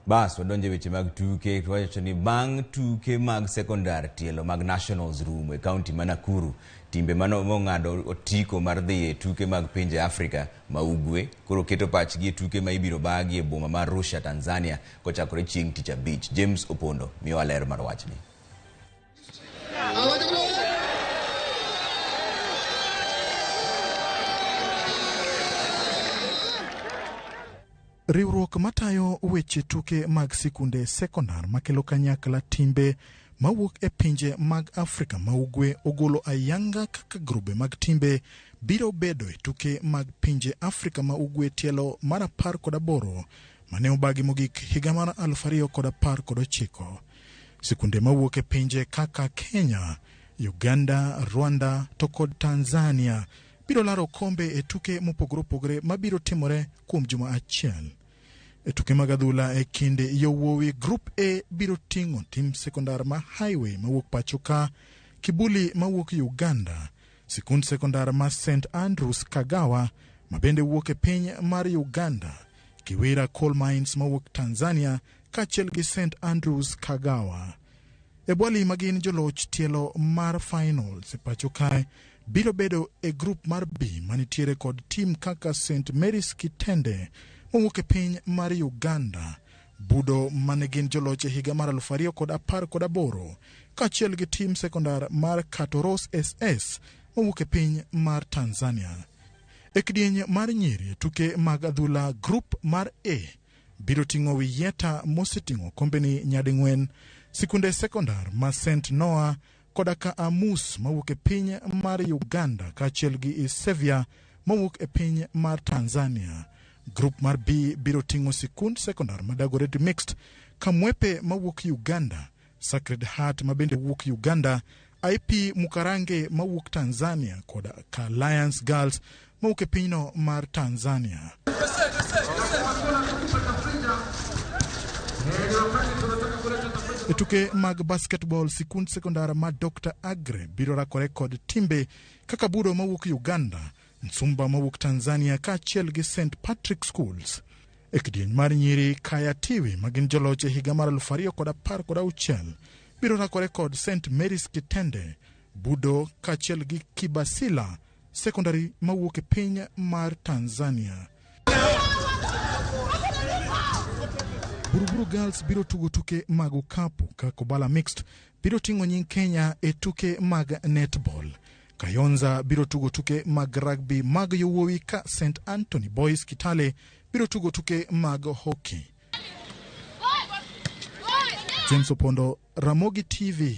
Bas wadonjo e weche mag tuke to wacho ni bang' tuke mag sekondar tielo mag Nationals rumo e kaunti ma Nakuru, timbe mano mong'ado otiko mar dhi e tuke mag pinje Afrika ma Ugwe koro keto pachgi e tuke ma ibiro bagi e boma ma Arusha, Tanzania kochakore chieng' tich abich. James Opondo miyowa ler mar wachni. Riwruok matayo weche tuke mag sikunde sekondar makelo kanyakla timbe mawuok e pinje mag Afrika ma Ugwe ogolo ayanga kaka grube mag timbe biro bedo e tuke mag pinje Afrika ma Ugwe tielo mar 18 mane obagi mogik higa mar 2019. Sikunde mawuok e pinje kaka Kenya, Uganda, Rwanda to kod Tanzania biro laro okombe e tuke mopogore opogore mabiro timore kuom juma achiel. E tuke mag adhula e kind yowuowi, Group A biro ting'o tim sekondar ma Highway mawuok pacho ka, Kibuli mawuok Uganda, sikund sekondar ma St Andrews Kagawa mabende wuok e piny mar Uganda, Kiwira Coal Mines mawuok Tanzania kaachiel gi St Andrews Kagawa. Ebwali ma gin joloch tielo mar finals e pacho kae biro bedo e grup mar B manitiere kod tim kaka St Mary's Kitende mowuok e piny mar Uganda, Budo mane gin joloch e higa mar 2018 kaachiel gi tim sekondar mar Katoros SS mowuok e piny mar Tanzania. E kidieny mar nyiri e tuke mag adhula grup mar A biro ting'o Wiyieta moseting'o okombeni nyading'wen, sikunde sekondar ma St Noah koda ka Amus mawuok e piny mar Uganda kaachiel gi Isevia mawuok e piny mar Tanzania. Grup mar B biro ting'o sikund sekondar ma Dagoretti Mixed, Kamwepe mawuok Uganda, Sacred Heart mabende wuok Uganda, IP Mukarange mawuok Tanzania kod ka Lions Girls mawuok e pinyno mar Tanzania. E tuke mag basketball, sikund sekondar ma Dr. Agre biro rakore kod timbe kaka Budo mawuok Uganda, Nsumba mawuok Tanzania kaachiel gi St Patrick Schools. E kidieny mar nyiri, Kaya Tiwi ma gin joloch e higa mar 2016 biro rakore kod St Mary's Kitende, Budo kaachiel gi Kibasila Secondary mawuok e piny mar Tanzania. Buruburu Girls biro tugo tuke mag okapu ka Kobala Mixed biro ting'o nying Kenya e tuke mag netball. Kayonza biro tugo tuke mag rugby mag yowuowi ka St Anthony Boys Kitale biro tugo tuke mag hockey. James Opondo, Ramogi TV,